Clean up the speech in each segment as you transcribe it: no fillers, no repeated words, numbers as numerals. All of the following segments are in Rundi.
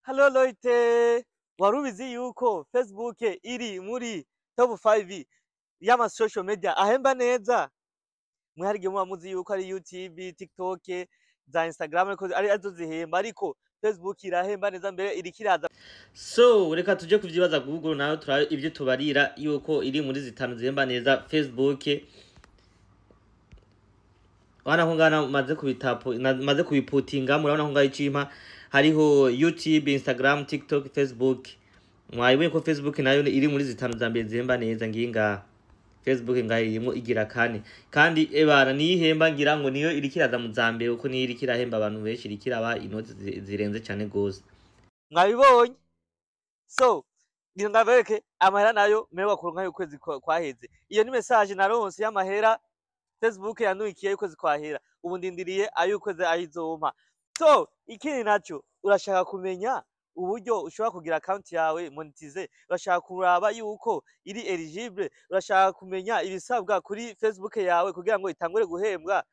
Hello Loite, wari ubizi yuko Facebook iri muri top 5 y'ama social media ahemba neza? Mwe hari igihe muba muzi yuko ari YouTube, TikTok, za Instagram ariko ari arizo zihemba, ariko Facebook irahemba neza, mbere iriko iraza. So reka tuje kuvyibaza Google nayo, turabe ibyo tubarira yuko iri muri zitanu zihemba neza Facebook. Urabona ko ngana maze kubitapo, maze kubiputinga, murabona ko ngaho icimpa hariho YouTube, Instagram, TikTok, Facebook. Mwabibonye ko Facebook nayo iri muri zitanu za mbere zihemba neza. Ngiyi ngaha Facebook, ngaho irimwo igira kane, kandi ebana niyo ihemba, ngira ngo niyo iriko iraza mu za mbere kuko niyo iriko irahemba abantu benshi, iriko iraba inoti zirenze cane gose. Mwabibonye? So ngira ndabereke amahera nayo mperuka kuronka y'ukwezi kwaheze. Iyo ni message naronse y'amahera Facebook yandukiye y'ukwezi kwahera. Ubu ndindiriye ay'ukwezi ayizompa. So ikindi naco, urashaka kumenya uburyo ushobora kugira account yawe monetize, urashaka kuraba yuko iri eligible, urashaka kumenya ibisabwa kuri Facebook yawe kugira ngo itangure guhembwa,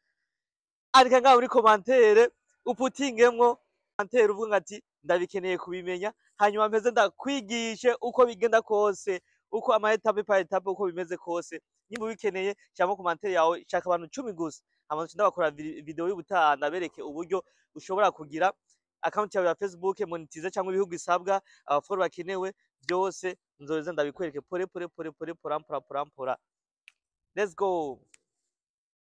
andika ngaho muri commentaire, uputingemwo commentaire uvuga ati "Ndabikeneye kubimenya", hanyuma mpeze ndakwigishe uko bigenda kose, uko ama étape par étape, uko bimeze kose. Nimba ubikeneye, shyiramo commentaire yawe. Shaka abantu 10 gusa, hama nce ndabakora video y'ubutaha, ndabereke uburyo ushobora kugira account yawe ya Facebook monetize, cyangwa ibihugu isabwa, abaforo bakenewe, byose nzoza ndabikwereke pore pore pore pore, pora pora pora pora. Let's go.